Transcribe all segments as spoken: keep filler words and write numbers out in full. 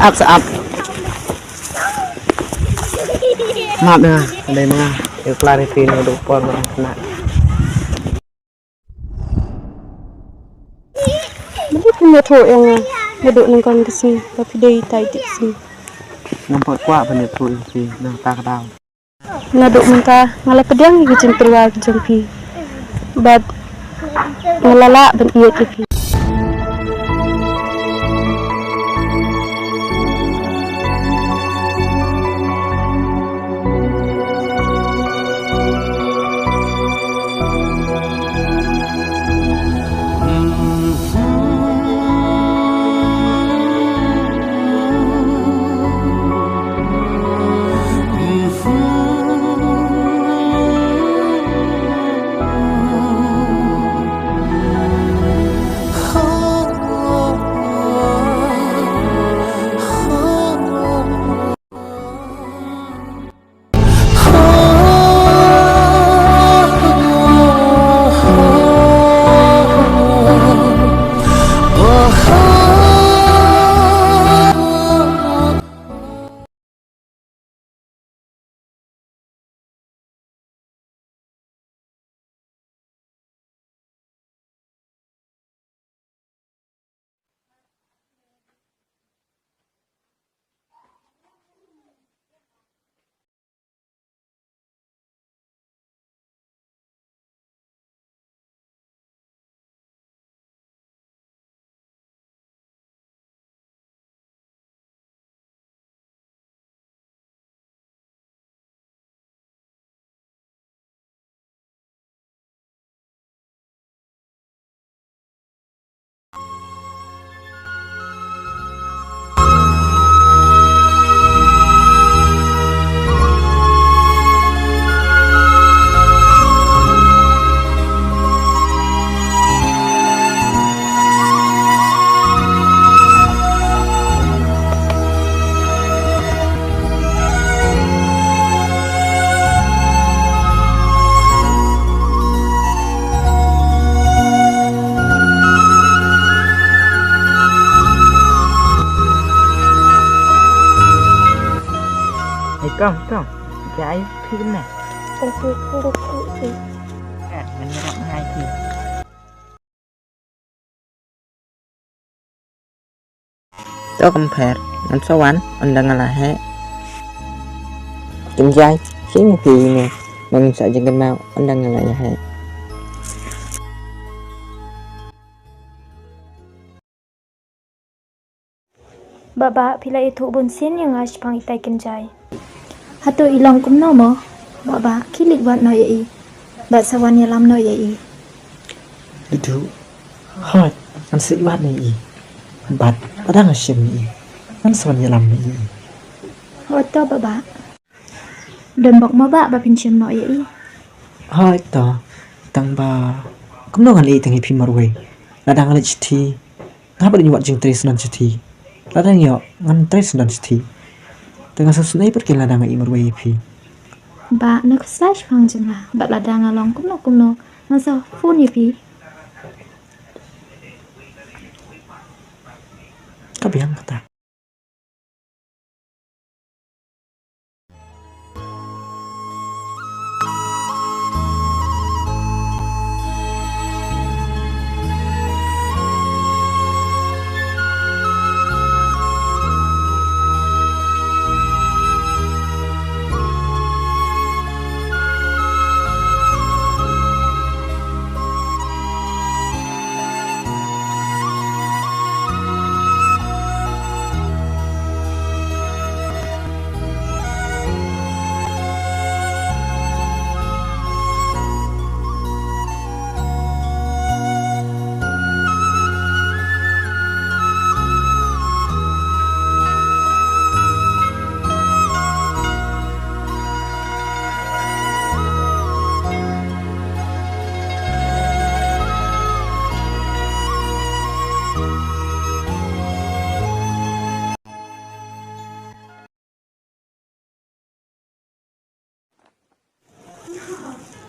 Ap sa ap. Map na, dei ma nga. Ïa klar ïa phi naduh por ba nga khynnah. Balei phim ïathuh ïa nga naduh nyngkong ka sngi ba phi dei itai itai ka sngi? Ngam pat kwah ban ïathuh ïa phi na kata ka daw. Naduh mynta nga la pdiang ïa ka jingtyrwa ka jong phi bad nga la lah ban ïeit ïa phi. Ei kong, kong, jai phi kumne? Ka phi kumne phi? Ka ngan rap ngai phi. To kam pher, ngam sa wan, ynda nga la heh. Kim jai, sien phi ne, nang sa jingkynmaw, ynda nga la ïa heh. Bah Bah, phi la ïathuh bun sien ïa nga shaphang itai Kynjai. Hato i long kumno mo? Bah Bah, khie leit wad noh ïa i. Bad sa wan ïalam noh ïa i. Ladu. Hooid, ngan sa leit wad noh ïa i. Bad lada nga shem ïa i, ngan sa wan ïalam noh ïa i. Hooid to Bah Bah. Don bok mo Bah ba phin shem noh ïa i? Hooid to. Tang ba kumno ngan leit tang ïa phi marwei? Lada nga leit shithi, nga hap ban wad jingtrei synran shithi. Lada nga ïoh, ngan trei synran shithi. Te nga sngewsynei pat keiñ lada nga ïoh marwei ïa phi. Bah, na khuslai shaphang jong nga. Bad lada nga long kumno kumno, ngan sa phone ïa phi. Ka biang kata.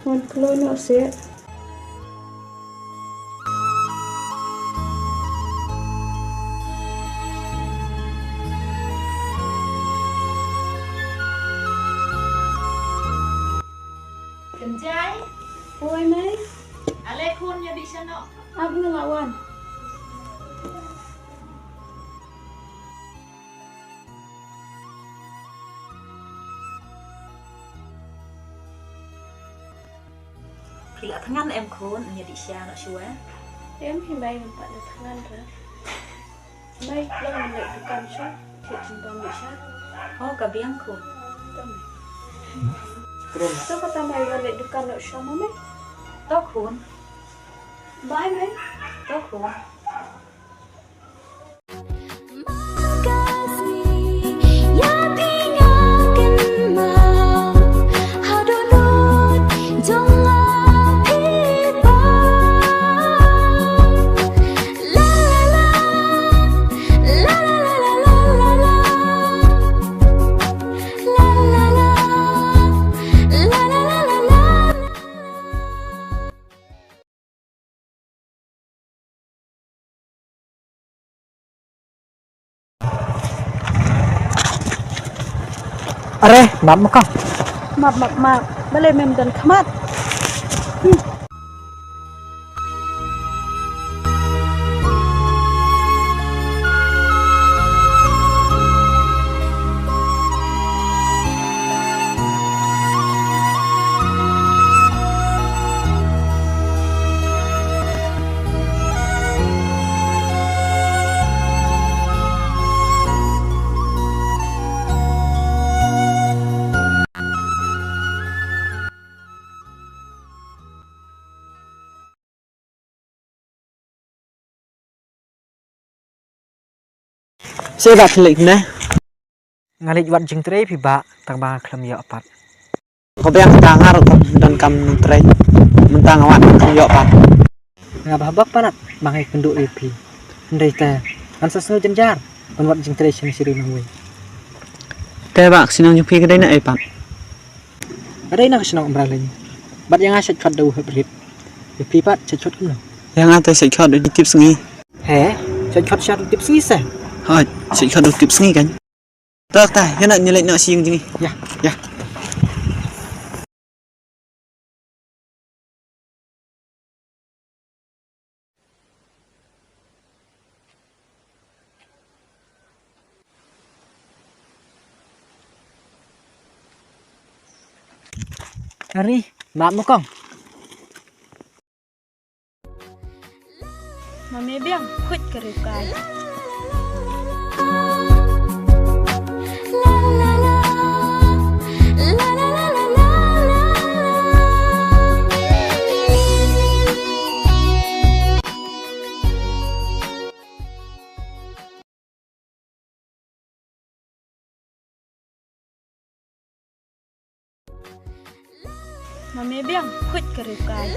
Wan kloi noh seh. Jai. Oi, Mei. Ale khun, ïa dih sha noh. Ap nga la wan. Phi la thngan em khun, ïa dih sha noh shuwa. Em, phi Mei, ngam pat da thngan re. Mei, long ngan leit dukan shuwa, thied jingbam dih sha. Oh, ka biang khun. To Mei. To kata Mei, ngan leit dukan noh shuwa mo Mei. To khun. Bye Mei. To khun. Are, map ma kong. Map, map, map. Balei mem don khmat? Hmm. Seh ba phi leit kumne? Nga leit wad jingtrei phi bah, tang ba nga khlem ïoh pat. Ko biang ta nga ruh don kam nongtrei. Mynta nga wad khlem ïoh pat. Nga bah bak palat ba nga ïakynduh ïa phi. Hynrei te ngan sa sngew jynjar ban wad jingtrei sha syriem nongwei. Te bah ka shnong jong phi ka dei na ei pat? Ka dei na ka shnong Umraleng. Bad ïa nga shait khot da u Heprit. Ïa phi pat shait khot kumno? Ïa nga te shait khot u Tipsngi. He, shait khot sha u Tipsngi se? Hooid, shait khot u Tipsngi kan. Tok ta, ïa na ngi leit noh sha ïing jong ngi. Ïa. Ïa. Ari, map ma kong. Ma me biang, khuid ka riewkai. Ma me biang, khuid ka riewkai.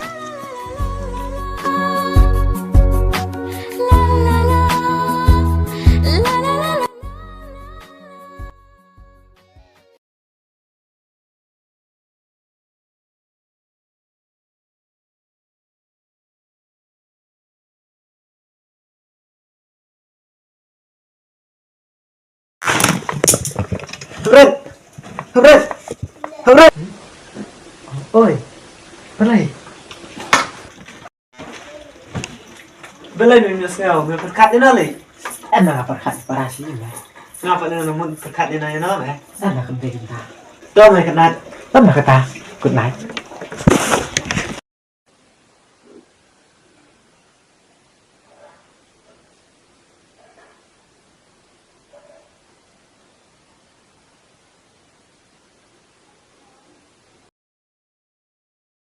Heprit! Heprit! Heprit! Oi, balei? Balei me ym sngew, me pyrkhat ïa no lei? Em, nga pyrkhat para shi me. Nga pat nga mut pyrkhat ïa no ïa no me. Em, nga kynthei kynta. To me kynat. Em, nga kata. Good night.